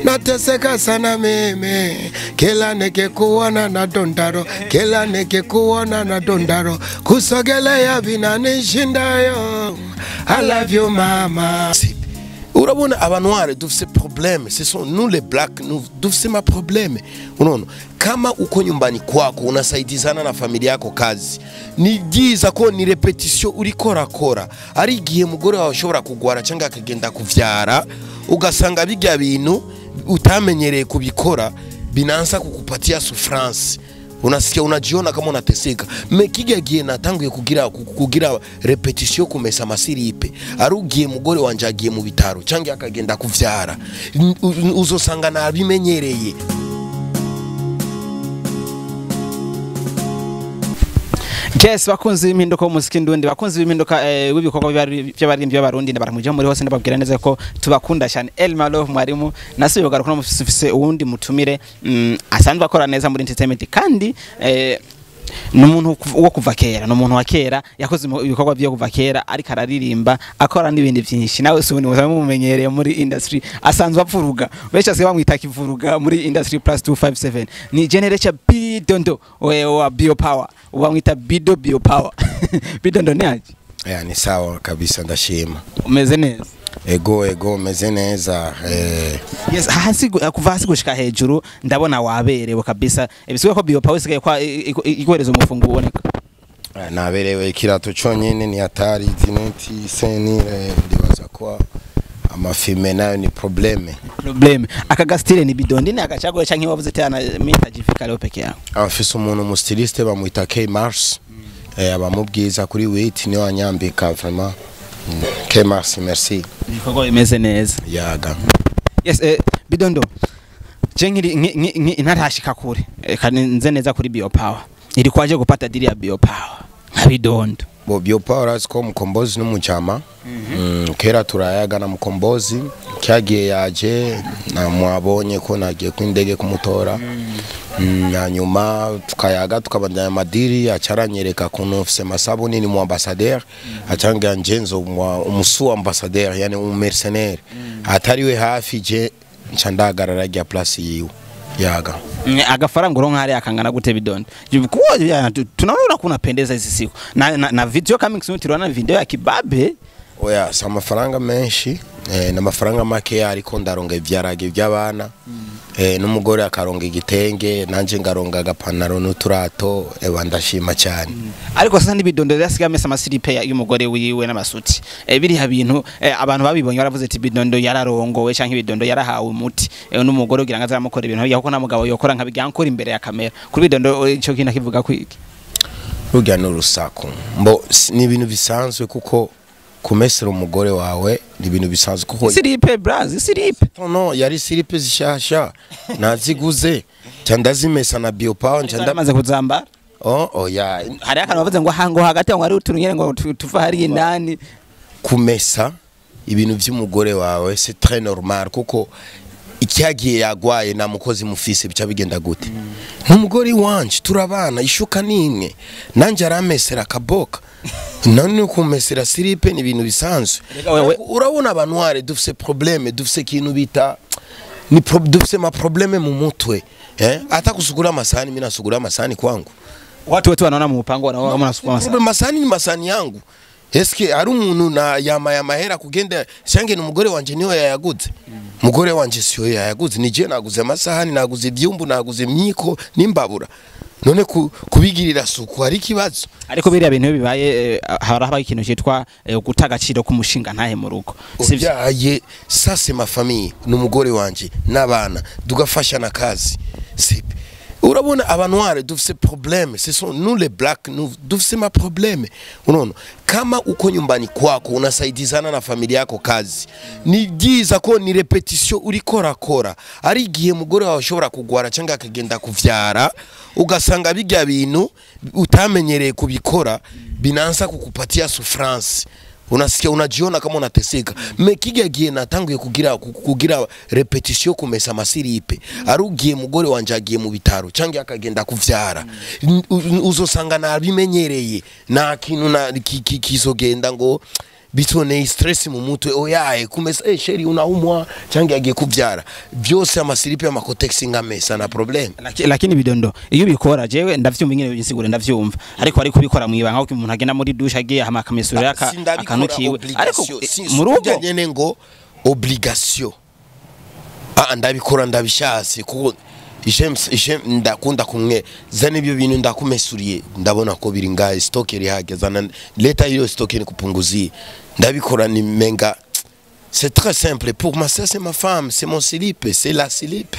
Nateseka sana mimi, kila nikikuona na dondaro, kila nikikuona na dondaro, kusogelea vinanishindayo. I love you mama. Urabona abanoire dufise problème, ce sont nous les blacks, nous dufise ma problème. Unaona, kama uko nyumbani kwako unasaidizana na familia yako kazi, ni byiza ko ni repetition urikora kora. Ari igihe mugore wawe ashobora kugwara cyangwa akagenda kuvyara, ugasanga bijya bintu utamenyereye kubikora binansa kukupatia souffrance. Unasikia unajiona kama unateseka. Mekiga gihe natanguye kugira repetition kumesa masiripe. Arugiye mugore wanje agiye mu bitaro cyangwa akagenda kuvyara, uzosanga nabimenyereye. Yes, bakunzi b'impinduka w'umuziki ndundi, bakunzi b'impinduka w'ibikorwa by'abaririmbyi b'abarundi, ndabaramuje muri hose, ndababwira neza ko tubakunda cyane. Elma Love mwarimu nasubiye kugaruka no mufise uwundi mutumire asanzwe akora neza muri entertainment, kandi n'umuntu wo kuva kera, n'umuntu wa kera yakoze ibikorwa byo kuva kera, ariko araririmba akora n'ibindi byinshi. Nawe se ubundi mumenyereye muri industry, asanzwe apfuruga, benshi asigaye bamwita kivuruga muri industry plus 257. Ni generation Bidondo wa Bio Power, bamwita Bido Bio Power. Bidondo ni aje? Ya, ni sawa kabisa, ndashima. Umeze neza? Ego ego, meze neza. Yes, hasi kuva hasi gushika hejuru ndabona waberewe kabisa. Ibisubiye ko Bio Power isigaye kwa iguhereza umufungo uboneka. Naberewe, ikirato cyonyine ni hatari, zineti senire ndibaza ko amafime nayo ni probleme. Probleme. Aka gastile ni Bidondi ni agacago canke wavuze tena mimi nitajifika leo peke yangu. Afise umuntu mu styliste bamwita K Mars. Abamubwiza kuri wait niwe anyambika vraiment. K Mars, merci. Ibikorwa bimeze neza. Yaga. Yes, Bidondo. Je nkiri ntarashika kure. Kandi nze neza kuri Bio Power. Ilikwaje gupata dili ya Bio Power nka Bidondo? Bo Bio Power aziko Mukombozi n'umujama. Kera turayaga na Mukombozi, cyagiye yaje na mwabonye ko nagiye kwindege kumutora. Hanyuma tukayaga tukabandanya amadiri, acaranyereka kuntu ofise masabuni ni mu ambassadeur, acanga njenzo umusu ambassadeur, yani um mercenaire. Atariwe hafi je ncandagarara rya place yiwe. Yaga. Agafaranga uronka hari akangana gute Bidondo? Tunaona kuna pendeza hizi siku. Na video coming soon, tunaona video ya kibabe. Oya, si amafaranga menshi, n'amafaranga make, ariko ndaronga ivyarage by'abana. N'umugore akaronga igitenge, nanje ngaronga agapantaro n'uturato, eba ndashima cyane. Ariko sasa nibidondo yasigaye amesa amasiripe y'umugore wiwe n'amasuti. Biriya bintu abantu babibonye baravuze ati Bidondo yararongowe canke Bidondo yarahawe umuti n'umugore kugira ngo azaramukora ibintu bijya, kuko nta mugabo yokora nka bijya nkora imbere ya kamera. Kuri Bidondo ico kintu akivuga kwiki? Rujya n'urusaku. Mbo ni ibintu bisanzwe kuko kumesera umugore wawe ni ibintu bisanzwe kuko siripe brazi siripe. No, yari siripe zishasha naziguze cyandazimesa na Bio Power ndamaze kuzambara. Oh ya, hari akantu bavuze ngo hango hagati ngo ari utuntu ngo tuva hari indani. Kumesa ibintu by'umugore wawe c'est très normal kuko icyagiye yagwaye na mukozi mufise bica bigenda gute. N'umugore wanje turabana ishuka nimwe, nanje aramesera kaboka none kumesera siripe ni ibintu bisanzwe. Urabona abantware dufise probleme, dufise kintu bita ni dufise ma probleme mu mutwe. Hata kusugura masahani mimi nasugura masahani kwangu. Watu wetu wanaona mu mpango wanaona kama nasugura masahani. Masahani ni masahani yangu. Eske ari umuntu na yama ya mahera kugenda shange n'umugore wanje niwe yayaguze. Mugore wanje siyo yayaguze, nije naguze amasahani, naguze ibyumbu, naguze imyiko n'imbabura. None kubigirira suku hari kibazo. Ariko biriya bintu bibaye harabaye ikintu cyitwa guta agaciro k'umushinga ntahe mu rugo. Sivyo? Ça c'est ma famille, n'umugore wanje n'abana tugafashana kazi. Urabona abanoire dufise problème, ce sont nous les blacks, nous dufise ma problème. Unaona, kama uko nyumbani kwako unasaidizana na familia yako kazi, ni byiza ko ni repetition urikora kora. Ari igihe mugore wawe ashobora kugwara cyangwa akagenda kuvyara, ugasanga bijya bintu utamenyereye kubikora binansa kukupatia souffrance. Unasikia unajiona kama unateseka. Mekiga gihe natanguye kugira repetition kumesa masiripe. Arugiye mugore wanje agiye mu bitaro cyangwa akagenda kuvyara, uzosanga nabimenyereye na kintu na kizogenda ngo Bitoneye stress mu mutwe, oyaye kumesa, chérie unaumwa cyangwa yagiye kuvyara, byose ama slip, ama Kotex ngamesa na problème. Lakini Bidondo, iyo ubikora, jewe ndavyumva ingene bisigure, ndavyumva, ariko ari kubikora mwibanga, aho umuntu agenda muri douche agiye hama akamesura akantu kiwe, ariko mu rugo nyene ngo obligation. Ah, ndabikora ndabishatse kuko j'aime, ndakunda kumwe zana ibyo bintu, ndakumesuriye, ndabona ko biri ngahe, stock iri hageza, leta iyo stock ni kupunguzie, ndabikora ni menga c'est très simple pour ma sœur, c'est ma femme, c'est mon slip, c'est la slip.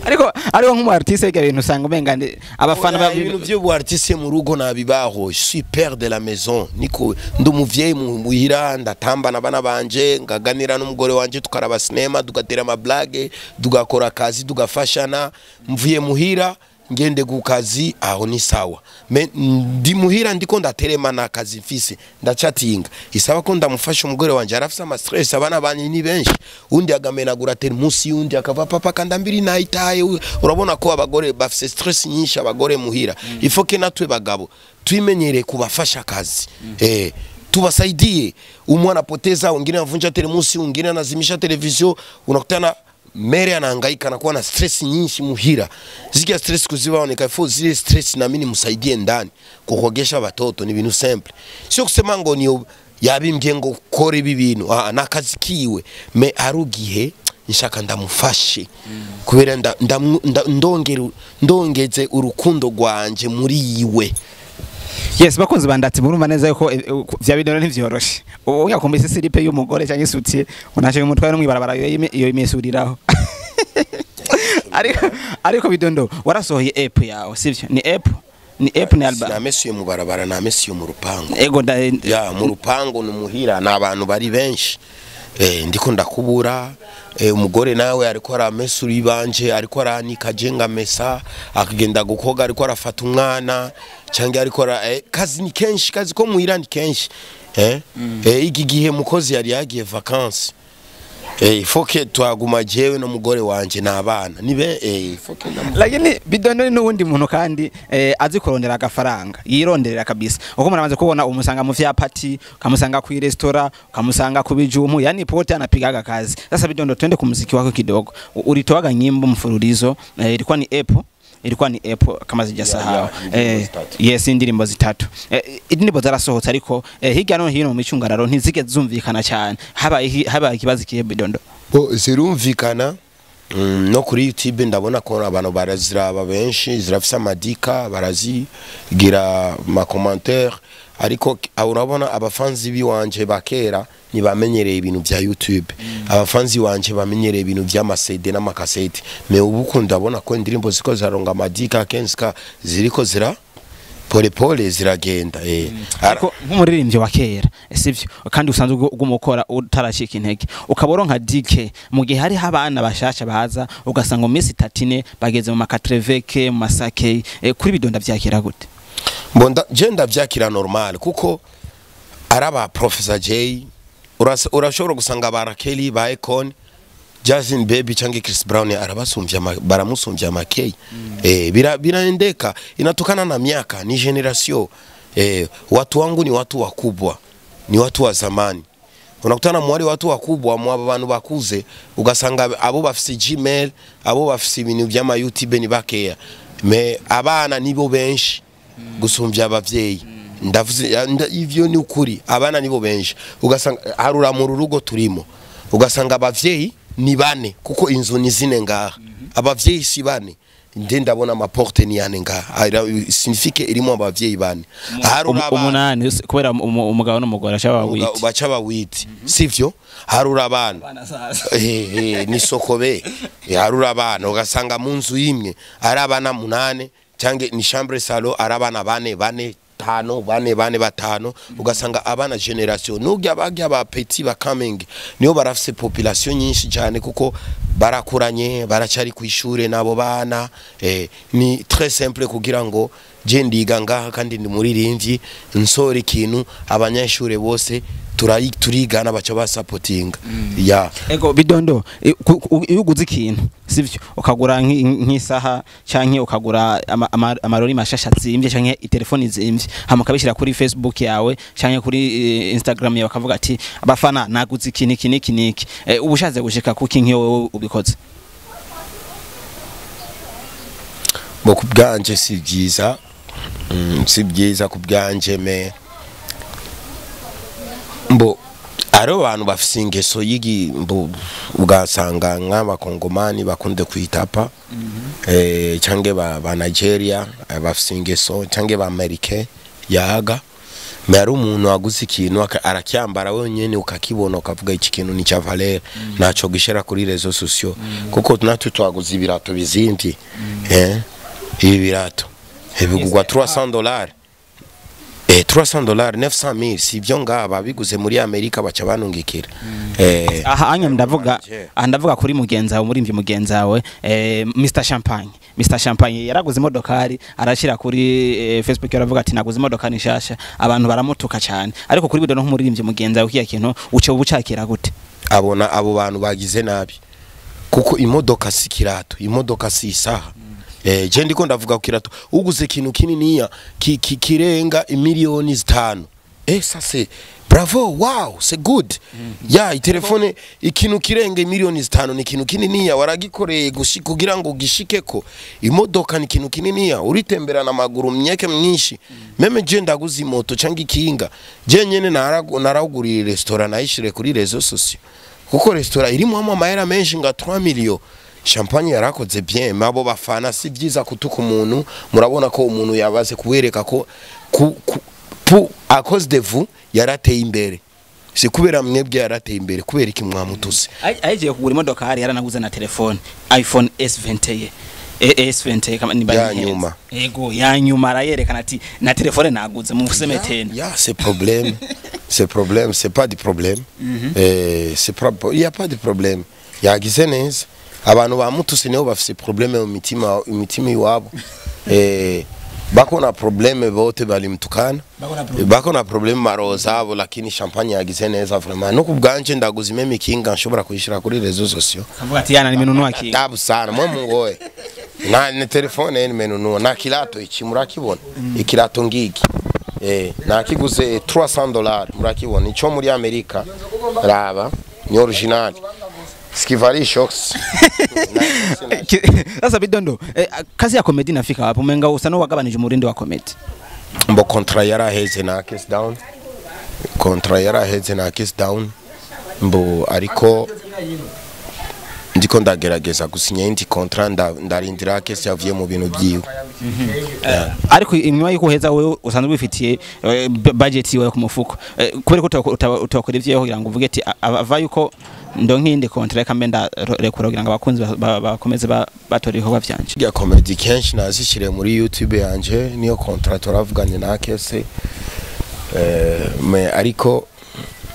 Ariko nk'umu artiste ibyo bintu usanga umenga abafana ba ibintu by'ubu artiste mu rugo nabibaho. Je suis père de la maison, niko ndi umuvyeyi muhira, ndatambana abana banje, ngaganira n'umugore wanje, tukaraba cinema, tugatera ama blague, tugakora akazi, tugafashana. Mvuye muhira ngende ku kazi, aho ni sawa. Mais ndi muhira ndiko ndaterema na kazi mfise, ndachatinga, isaba ko ndamufasha umugore wanje, arafise ama stress, abana banye ni benshi, undi agamenagura thermos, undi akava papa kandambiri naitaye. Urabona ko abagore bafise stress nyinshi, abagore muhira. Il faut que natwe bagabo twimenyere kubafasha akazi, tuwasaidie. Umwe anapoteza, wengine anavunja thermos, wengine anazimisha television, unakutana mere anahangaika, anakuwa na stress nyinshi muhira. Zikia stress kuzibaoneka ifo zile stress, na mimi nimsaidie ndani kukogesha watoto, ni bintu simple, sio kusema ngo ni yabimbye ngo kora ibi bintu, ah, nakazi kiwe, mais arugihe nshaka ndamufashe kubera ndongera ndongeze urukundo rwanje muri iwe. Yes, bakunzi bandatsi, murumva neza yuko vya Bidondo ntivyoroshe. Ubu yakumbise slip y'umugore cyangwa isutiye, unashe umutware no mwibarabara iyo imesuriraho. Ariko Bidondo, warasohoye EP yawe, sivyo? Ni EP, ni EP, ni album. Namesuye mu barabara, namesuye mu rupango. Ego nda ya mu rupango ni muhira, n'abantu bari benshi. Ndiko ndakubura, umugore nawe ariko aramesura ibanje, ariko aranika, jenga mesa, akagenda gukoga, ariko arafata umwana cyangwa ariko kazi ni kenshi, kazi ko muhira ni kenshi. Iki gihe mukozi yari yagiye vacances, il faut que twaguma jewe no mugore wanje n'abana nibe, il faut que Lakini Bidondo ni n'uwundi muntu kandi azi kurondera agafaranga, yironderera kabisa. Uko muramaze kubona, umusanga mu vya party, ukamusanga ku restaurant, ukamusanga ku bijumu, yani pote anapigaga kazi. Sasa Bidondo, twende ku muziki wako kidogo. Ulitoaga nyimbo mfululizo, ilikuwa ni EP, ilikuwa ni EP kama sijasahau. Yes, indirimbo zitatu. Indirimbo zarasohotse, ariko hirya no hino mu micungararo ntizige zumvikana cyane. Habaye ikibazo kihe, Bidondo? Bo zirumvikana, no kuri YouTube ndabona ko abantu baraziraba benshi, zirafise amadika, barazigira ma commentaire, ariko urabona abafanzi biwanje bakera ntibamenyereye ibintu bya YouTube. Abafanzi wanje bamenyereye ibintu by'ama CD n'amakasete, mais ubu ko ndabona ko indirimbo ziko zaronga amadika kenska, ziriko zira pole pole ziragenda. Ariko nk'umuririmbyi wa kera, sivyo, kandi usanzwe ugumukora utaracika intege, ukaboronka dike mu gihe hariho abana bashasha baza, ugasanga mu minsi 3 bageze mu makatreveke, mu masake, kuri Bidonda vyakira gute? Mbonda je ndavyakira normal, kuko araba Professor J, urashobora gusanga ba Rakeli, ba Econ, Justin Baby cyangwa Chris Brown arabasumbya, baramusumbya makei. Biraendeka, inatokana na miaka, ni generation. Watu wangu ni watu wakubwa, ni watu wa zamani. Unakutana mwari watu wakubwa, mwa bantu bakuze, ugasanga abo bafise Gmail, abo bafise ibintu by'ama YouTube ni bakeya, mais abana nibo benshi gusumbya abavyeyi. Ndavuze ivyo ni ukuri, abana nibo benshi. Ugasanga harura mu rugo turimo, ugasanga abavyeyi ni bane, kuko inzu ni zine ngaha, abavyeyi si bane, nde ndabona ama porte ni yane ngaha, signifie irimo abavyeyi bane. Harura umunani, kubera umugabo n'umugore acha bawiti. Bacha bawiti, sivyo? Harura abana ni sokobe, harura abana, ugasanga mu nzu imwe ari abana munane, cyangwa ni chambre salon ari abana bane bane tano, bane bane batano, ugasanga abana generation nubwo abajya ba petit ba coming niyo barafise population nyinshi cyane, kuko barakuranye, baracari ku ishure nabo bana. Ni très simple kugira ngo je ndiga ngaha kandi ndi muririmbyi, nsora ikintu abanyeshure bose turigana, baca basapotinga ya. Ego Bidondo, iyo uguze ikintu sivyo, ukagura nk'isaha canke ukagura amarori mashasha zimvye canke itelefoni zimvye, hama ukabishira kuri Facebook yawe canke kuri Instagram yawe, bakavuga ati abafana naguze iki niki niki niki. Ubushaze gushika kuki nk'iyo wewe ubikoze? Bo ku bwanje si byiza, si byiza ku bwanje, mais mbo ari abantu bafise ingeso yigi, mbo ugasanga nk'abakongomani bakunde kwitapa, canke ba Nigeria, bafise ingeso, canke ba Amerike yaga. Mais ari umuntu waguze ikintu arakyambara wenyene, ukakibona ukavuga iki kintu ni cya valeur, ntaco gishira kuri réseaux sociaux, kuko natwe twaguze ibirato bizimvye, ibi birato bigugwa $300, $300, 900 mille, si ibyo ngaba biguze muri Amerika baca banungikira. Aha anya ndavuga, aha ndavuga kuri mugenzi wawe, umurimvyi mugenzi wawe, Mr Champagne. Mr Champagne yaraguze imodokari, arashira kuri Facebook, aravuga ati naguze imodoka nshasha, abantu baramutuka cyane. Ariko kuri bido nk'umuririmbyi mugenzi wawe, kiya kintu uce ubucakira gute? Abona abo bantu bagize nabi, kuko imodoka si kirato, imodoka si isaha. Je ndiko ndavuga ku kirato, uguze ikintu kininiya kirenga imiliyoni 5, ça c'est bravo, wow, c'est good. Ya itelefone, ikintu kirenga imiliyoni 5 ni ikintu kininiya waragikoreye kugira ngo ugishikeko. Imodoka ni ikintu kininiya uritemberana amaguru myeke myinshi. Même je ndaguze imoto cyangwa ikinga, je nyene naraguriye restaurant, nayishire kuri réseaux sociaux, kuko restaurant irimo amahera menshi nga 3 millions. Champagne yarakoze bien, mais abo bafana si byiza kutuka umuntu. Murabona ko umuntu yabaze kubereka ko à cause de vous yarateye imbere, si kubera mwebwe yarateye imbere, kubera iki mwamutuse? Agiye kugura imodokari, yaranaguze na telefone iPhone S20, S20 kama ni Ya nyuma. Ego, ya nyuma, arayerekana ati na telefone naguze mufuseme tena. Ya, c'est problème, c'est problème, c'est pas du problème. C'est pas, il y a pas de problème, yagize neza. Abantu bamutuse nibo bafise problème mu mitima, imitima iwabo. Bako na problème, bote balimtukana bako na problème maro zabo, lakini Champagne yagize neza vraiment. No kubwanje ndaguze même ikinga, nshobora kuyishira kuri réseaux sociaux. Kavuga ati yana nimenunua kinga. Tabu sana mwe mungoye na telefone nimenunua na kilato iki murakibona, ikilato ngiki, nakiguze $300, murakibona, ico muri Amerika, raba ni original Skivari shocks. Sasa Bidondo, kazi ya comedy nafika wapo? Umenga usa n'uwagabanije umurindi wa comedy. Mbo contrat yaraheze na Case Down. Contrat yaraheze na Case Down. Mbo ariko ndiko ndagerageza gusinya indi contrat, ndarindira Case yavuye mu bintu byiwe. Ariko inyuma yuko uheza, wewe usanzwe wifitiye budget yawe ku mufuko, kubera ko utakora ivyo kugira ngo uvuge ati ava yuko ndonke iyindi contrat, reka mbe ndarekura kugira ngo abakunzi bakomeze batora ibikorwa vyanje. Ya comedy kenshi nazishire muri YouTube yanje, niyo contrat turavuganye na Case. Mais ariko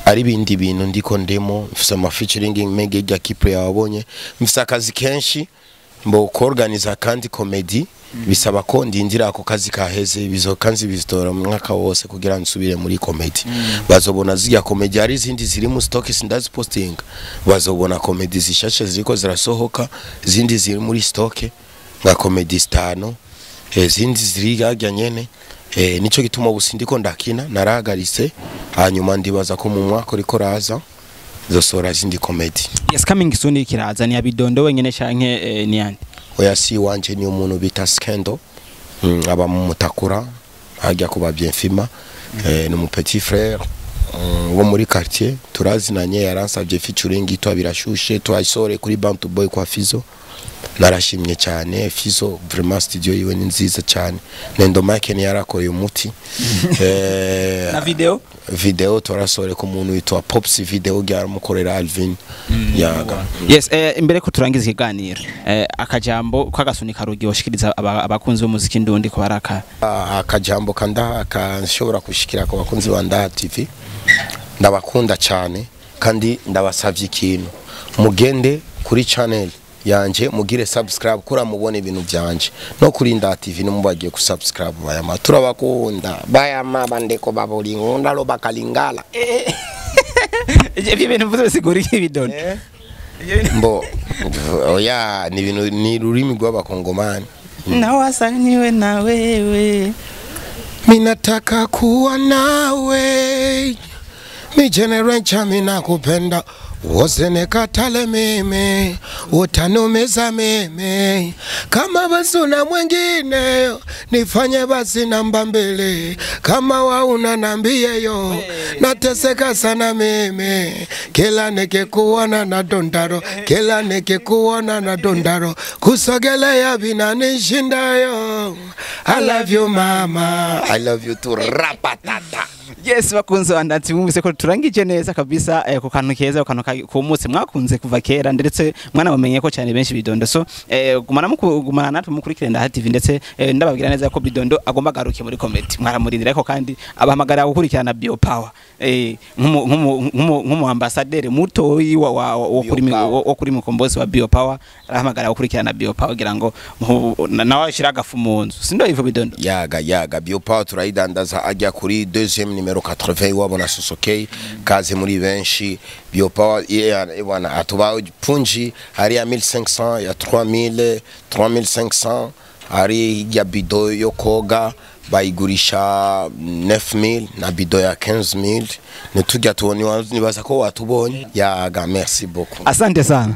ari ibindi bintu ndiko ndimo, mfise ama featuring mege ya Kipre yabonye, mfise akazi kenshi. Mbo kuorganiza kandi comedy bisaba ko ndindira ako kazi kaheze, bizo kanzi bizitora mu mwaka wose kugira nsubire muri comedy. Bazobona zirya comedy, ari izindi ziri mu stock sindazipostinga, bazobona comedy zishashe ziriko zirasohoka, izindi ziri muri stock nka comedy zitanu, izindi ziri harya nyene. Nico gituma ubu sindiko ndakina, narahagaritse. Hanyuma ndibaza ko mu mwaka uriko raza zosora izindi comedy. Yes, coming soon kiraza ni Abidondo wenyene canke ni yandi? Oya, si wanje, ni umuntu bita Skendo, aba mu Mutakura hajya kuba Bienfima, ni mu petit frère, wo muri quartier turazinanye. Yaransabye featuring itwa Birashushe, twayisore kuri Bantu Boy kwa Fizo. Narashimye cyane Fizo, vraiment studio yiwe ni nziza cyane. Nendo Mike ni yarakoreye umuti. Na video? Video turasore ku muntu witwa Pops Video, gyaramukorera Alvin yaga. Yes, imbere ko turangiza ikiganiro, akajambo kagasunika rugi woshikiriza abakunzi b'umuziki ndundi ko baraka? Akajambo kandaha kanshobora kushikira ku bakunzi ba Ndaha TV, ndabakunda cyane kandi ndabasavye ikintu: mugende kuri channel yanje mugire subscribe kura mubone ibintu byanje, no kuri Ndaha TV no mubagiye ku subscribe. Bayama, turabakunda bayama, bandeko babolingo ndalo bakalingala. Ivyo bintu mvuze bisigura iki, Bidondo? Mbo oya, ni ibintu, ni rurimi rw'abakongomani. Nawasa niwe na wewe. Minataka kuwa nawe, mi generencha, minakupenda, usinikatale mimi, utanumiza mimi. Kama basi una mwingine, nifanye basi namba 2. Kama wauna nambie yo, nateseka sana mimi. Kila nikikuona na dondaro, kila nikikuona na dondaro, kusogelea vinanishinda yo. I love you mama, I love you too, rapatata. Yes, bakunze bandati, mwumvise ko turangije neza kabisa ku kantu keza, ku kantu kumutse mwakunze kuva kera, ndetse mwanabamenye ko cyane benshi Bidondo. So gumana gumana natwe, mukurikire Ndaha TV, ndetse ndababwira neza ko Bidondo agomba garuke muri comedy, mwaramurindira. Ariko kandi abahamagara gukurikirana Bio Power nk'umu ambassadeur mutoyi wa kuri Bio Power. Wo kuri mukombozi wa Bio Power, arahamagara gukurikirana Bio Power kugira ngo nawe ashira agafu mu nzu, sindo ivo Bidondo? Yaga yaga, Biopower turayidandaza ajya kuri deuxième numéro 80 iwabo na Sosokei. Kaze muri benshi. Biopower yeah, bwana, atuba punji hari ya 1500, ya 3000, 3500. Hari ya bido yo koga bayigurisha 9000 na bido ya 15000. Nitujya tubona, nibaza ko watubonye. Yaga, merci beaucoup. Asante sana.